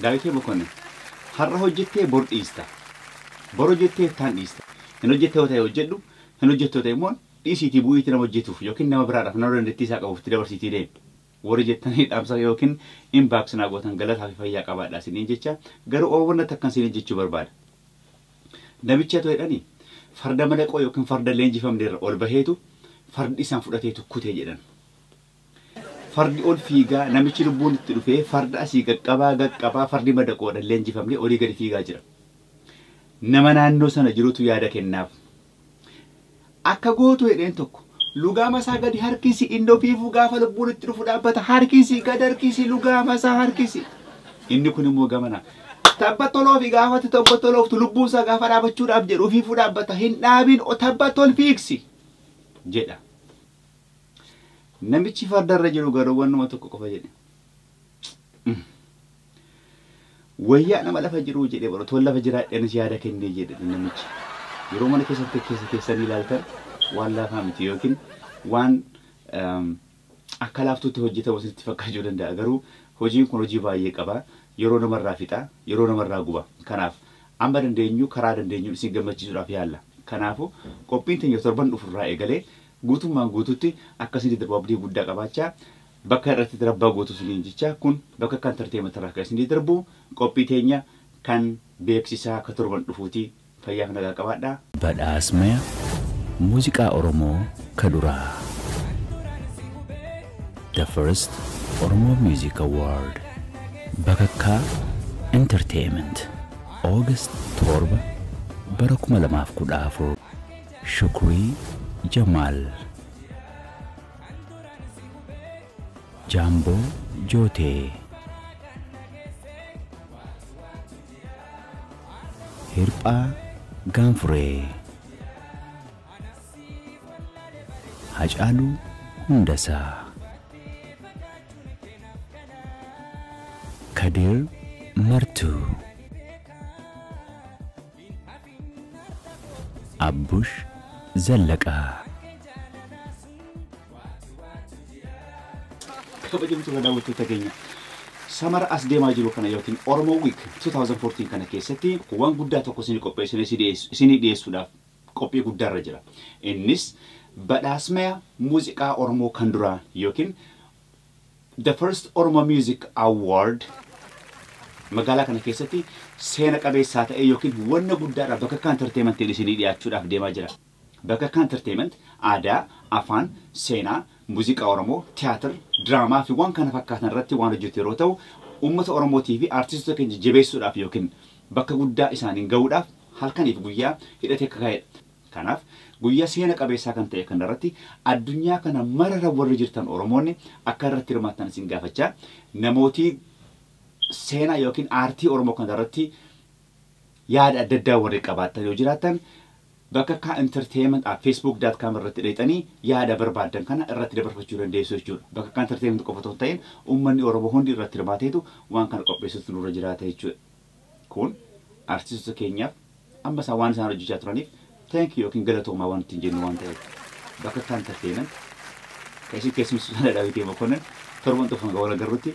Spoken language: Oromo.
Daawitee Mokonnin, har'a hojjettee bor dhiista. Bor hojjettee iftaan dhiista. Hin hojjette yoo ta'e hojjedhu, hin hojjettu yoo ta'e immoo dhiisiitii bu'iitii nama hojjetuuf yookiin nama biraadhaaf nama dandeettii isaa qabuuf itti dabarsiitii deemi. Warri jettanii dhaamsa yookiin inbox naa gootan galataa fi fayyaa qabaadha isiniin jecha, garuu oowwan takkan isiniin jechuu barbaada. Namicha jedhanii farda madaqoo yookiin farda leenjifamne irra ol baheetu fardi isaan fudhateetu kute jedhan. Fardi ol fiigaa namichi lubbuun itti dhufee farda asii qaqqabaa qaqqabaa fardi madaqoodhaan leenjifamne olii gadi fiigaa jira. Nama naannoo sana jirutu yaada kennaaf. Akka gootu jedheen tokko lugaama isaa gadi harkisi, inni ofiifuu gaafa lubbuun itti dhufu dhaabbata, harkisi gad harkisi lugaama isaa harkisi. Inni kun immoo gamana. Tabba toloofi gaafatti tabba tolooftu lubbuun isaa gaafa dhaabachuudhaaf jedhu ofiifuu dhaabbata, hin dhaabin tabba tol fiigsi jedha. Namichi fardarra jiru garuu wannuma tokko qofa jedhe. Wayyaa nama lafa jiru jedhee bara toon lafa jiraadheenis yaada kennee jedhe namichi. Yeroo mana keessatti keessa keessanii ilaaltan waan laafaa miti yookiin waan akka laaftuutti hojjetamu isinitti fakkaachuu danda'a. Garuu hojiin kun hojii baay'ee qaba. Yeroo namarraa fixa, yeroo namarraa guba. Kanaaf amma dandeenyu karaa dandeenyu isin gammachiisuudhaaf yaalla. Kanaafuu qophiin teenya torban dhufurraa eegalee guutummaan guututti akkasitti darbu abdii guddaa qabaachaa bakka irratti darbaa guutuu isiniin jecha, kun bakka akka entertainment irraa kan isinii darbu qophii teenya kan beeksisaa akka torban dhufuuti. Fayyaa fi nagaa qabaadhaa. Badhaasmaya muuziqaa Oromoo ka duraa. The first Oromo Music Award. Bakakkaa Entertainment. August 7 bara 2014. Shukrii Jamaal. Jaamboo Jootee. Hirphaa Gaanfuree. Hacaaluu Hundasaa. Kadir Martuu. Abbush Zallaqaa. Kabajamtoota daawwattoota keenya, samara as deemaa jiru kana yookiin Oromo Week 2014 kana keessatti waan guddaa tokko isinii qopheessinee isinii dhiyeessuudhaaf qophii guddaarra jira. Innis badhaasmaya muuziqaa Oromoo kan duraa yookiin The First Oromo Music Award magaalaa kana keessatti seena qabeessaa ta'e yookiin wanna guddaadha bakka akka entertainmentiin isinii dhiyaachuudhaaf deemaa jira. Bakka akka entertainment aadaa, afaan, seenaa, muuziqaa Oromoo, tiyaatir, diraamaa fi waan kana fakkaatan irratti waan hojjetu yeroo ta'u, uummata Oromootii fi aartistoota keenya jabeessuudhaaf yookiin bakka guddaa isaaniin gahuudhaaf halkaniif guyyaa hidhatee akka ka'edha. Kanaaf guyyaa seena qabeessaa kan ta'e kanarratti addunyaa kana marara warri jirtan Oromoonni akka irratti hirmaattan isin gaafachaa, namootii seenaa yookiin aartii Oromoo kanarratti yaada adda addaa warri qabaattan yoo jiraattan bakka akka entertainment at facebook dot com irratti dheexanii yaada barbaaddan kana irratti dabarfachuu dandeessu jechuudha. Bakka akka entertainment qofa otoo hin ta'in uummanni Oromoo hundi irratti hirmaateetu waan kana qopheessuutu nurra jiraata jechuudha. Kun aartistoota keenyaaf amma isaan waan isaan hojjechaa turaniif thank you yookiin galatoomaa waan ittiin jennu waan ta'eef. Bakka akka entertainment kan isin keessummeessu sana Daawitee Mokonnin torban dhufan wal agarrutti